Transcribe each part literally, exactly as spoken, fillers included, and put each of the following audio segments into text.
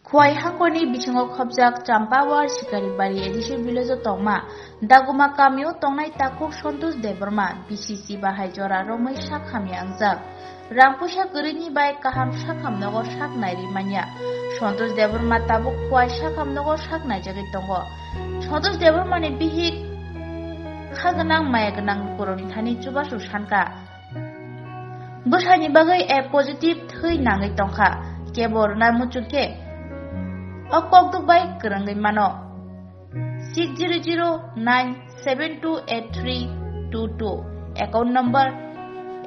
Khowai hakorni bisingo khopjak Champawar Sikaribari A D C village-o tongma Daguma kamio tongnai takhuk Santosh Debbarma B C C bahai jora romwi sak hamya wngjak. Rang puisa kwrwini bai kaham sakham nogo sak nairwi manya. Santosh Debbarma tabuk Khowai sakham nogo sak naijagwi tongo. Santosh Debbarmani bihik kha gwnang maya gwnang lukurokni thani chubachu sankha. Bwsani bagwi A positive thwi nangwi tongkha, kebo rwna muchung khe o kokduk bai kwrwngwi mano. Six zero zero nine seven two eight three two two, account number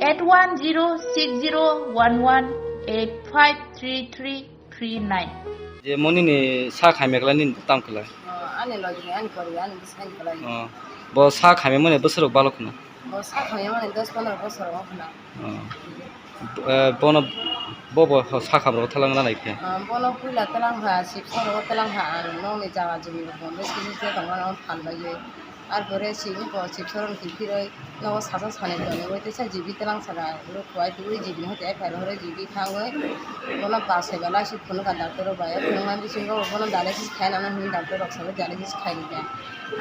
eight one zero six zero one one eight five three three three nine. Je mo nini sak hamya kwlai nini tam kwlai? Oh, ani logi, ani kori, ani bwsai kwlai. Oh, bo sak hamya mani bwswrok balok khna? Bo sak hamya mani dos pondro bosor wng khna. Oh. Eh, bono, bo, bo sak hamrok thalang nanai khe? Oh, bono puila thalang kha, sipsa rogo thalang kha, ang nokni jaga jumi rok bondo simi se tongmani phalbaiwi. Ar pore sini bo sipsa rok kiphirwi nogo sasa sani tonwi teisa jibi thalang sara rok kuai tubui jibi hoite F I R hore jibi thangwi bono bus eba laisuk phunukha doctor rok bai. Phunukma bisingo bono dialysis khaina nang hwnwi doctor rok sabai dialysis khainai kha.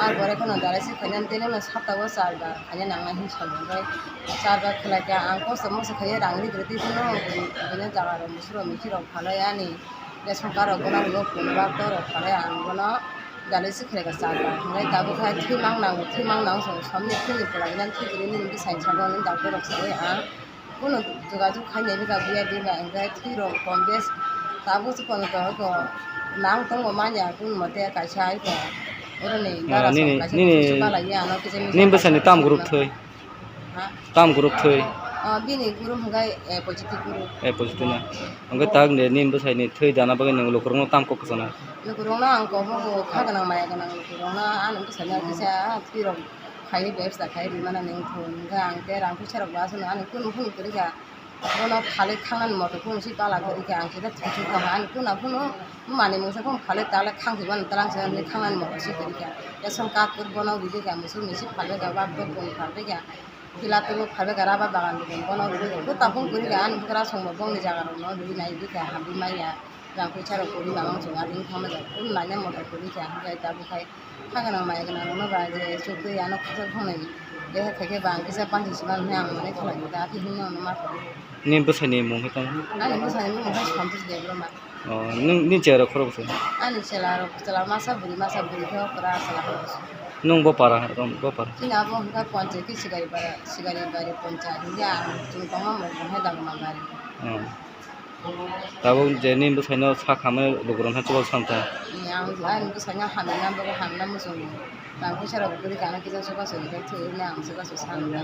Ar pore kheno dialysis khainani tei nokno saptago char bar khaina nangnai hwnwi salo hwnkhe char bar khwlaikha. Ang kosto moso khaiwi rang ri kwrwi tei phano bini jaga rok musuk rok mithi rok phalwi ani ration card rok bono hwnwi phunukha doctor rok phalwi ang bono. Dialysis khlaikha char bar hwnkhai tabuk hai thwi mang nango, thwi mang nango chwng somni thwini pwla gwnang thwi kwrwi nini bwsai sabo hwnwi doctor rok saui ang kunu jogajog khai nai bwkha buya bima hwnkhai thwi rok kom bes tabuk se kono tongo nang tongo manya kunu mote kaisa hai khe oroni Ah, dara nini, song kaisa nini, kusu bala ya ano kisa nini bwsani tam group thwi? Ha? Tam group thwi? Ah, bini group hwnkhai A positive group. A positive na. Hwnkhai tak de nini bwsai ni thwi dana bagwi nwng lukurokno tam kok kwchana? Lukurokno ang kok bo kha gwnang maya gwnang lukurokno ani bwsai no kisa thwi rok khai bebsa khai ri mana ning thun hwnkhai ang te rang puisa rok bo aswk no ani kunu phunu kwrwi kha. Bono phalwi khangnani moto kunu si bala kwrwi kha ang kisa thwi thwi kha ani kuna phunu. Mani mungsa kung phale tala khang si mani talang si mani khang mani mokol si kiri kha. Ration card kut bono ridi kha, musu misi phale kha, bak tok kung phale kha. Pila tulu phale kha, raba bagan ridi bono ridi kha. Kut tapung kuri kha, ani bwkra song bo bongni jaga rok no ridi nai ridi kha, hambi maya. Rang puisa rok kuri mamang song, ani khang mani kut nai nai mokol kuri kha, hambi ai tabu khai. Kha gwnang maya gwnang rok no ba je chuk twi ano khasok thang nai. Beha khe khe ba ang kisa pansi si mani ang mani khalai da, ati hwnwi ano ma kha. Ni bwsai ni mung khe tamo? Ani bwsai ni mung khe Santosh Debbarma. Oh, nung, ni chera khorok se? Ani chela rok, chela masa buri, masa buri khe okra chela khorok se. Nung bo para, rom, bo para? Chini abo hwnkha Ponchai khe Sigari para, Sigari bari Ponchai. Hwnkhe ang chwng tongma mung hai Dagma bari. Oh. Tabuk je ni bwsai no sak hamwi lukurok wngkha chubachu sam ta. Ni ang, ang bwsai no hamya na, bobo hamya na muchungo. Ang puisa rok bwrwi kana kisa chubachu ni khe thwi na ang chubachu sam ta.